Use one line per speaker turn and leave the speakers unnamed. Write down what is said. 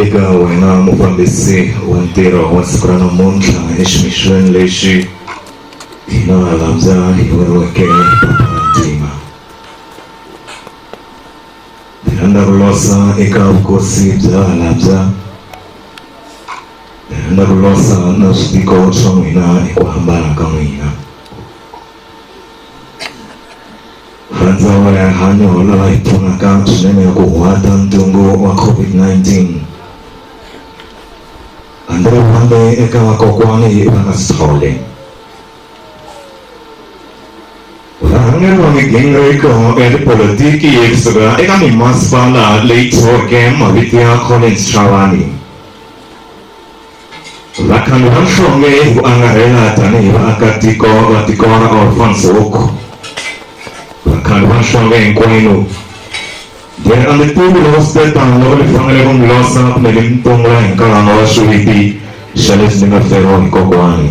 Eka wena mufambisi wa ntirho wa siku ra namuntlha eximixweni lexi hina valambya hi weriweke hi papa ra ntima. Ndzi rhandza ku losa eka vukosi bya valambya. Ndzi rhandza ku losa na swiviko swa n'wina hi ku hambana ka n'wina. Va Ndzawulo ya Rihanyo lava hi pfunaka swinene ku huhata ntungu wa COVID-19. A ndzi rivali eka vakokwani va ka Sithole. Varhangeri va migingiriko ya tipolotiki kusuka eka mimasipala leyi thyiweke mavito ya Collins Chavani. Vakhangi va nhlonge hi ku angarhela tanihi vaakatiko va tiko ra Olifantshoek. Vakhangi va nhlonge hinkwenu. Ndzi a mi tivi loko swi te tano loko mi fanele ku mi losa kumbe mi mi tungula hi nkalanga wa xiviti xa leswi mi nga feriwa hi kokwani.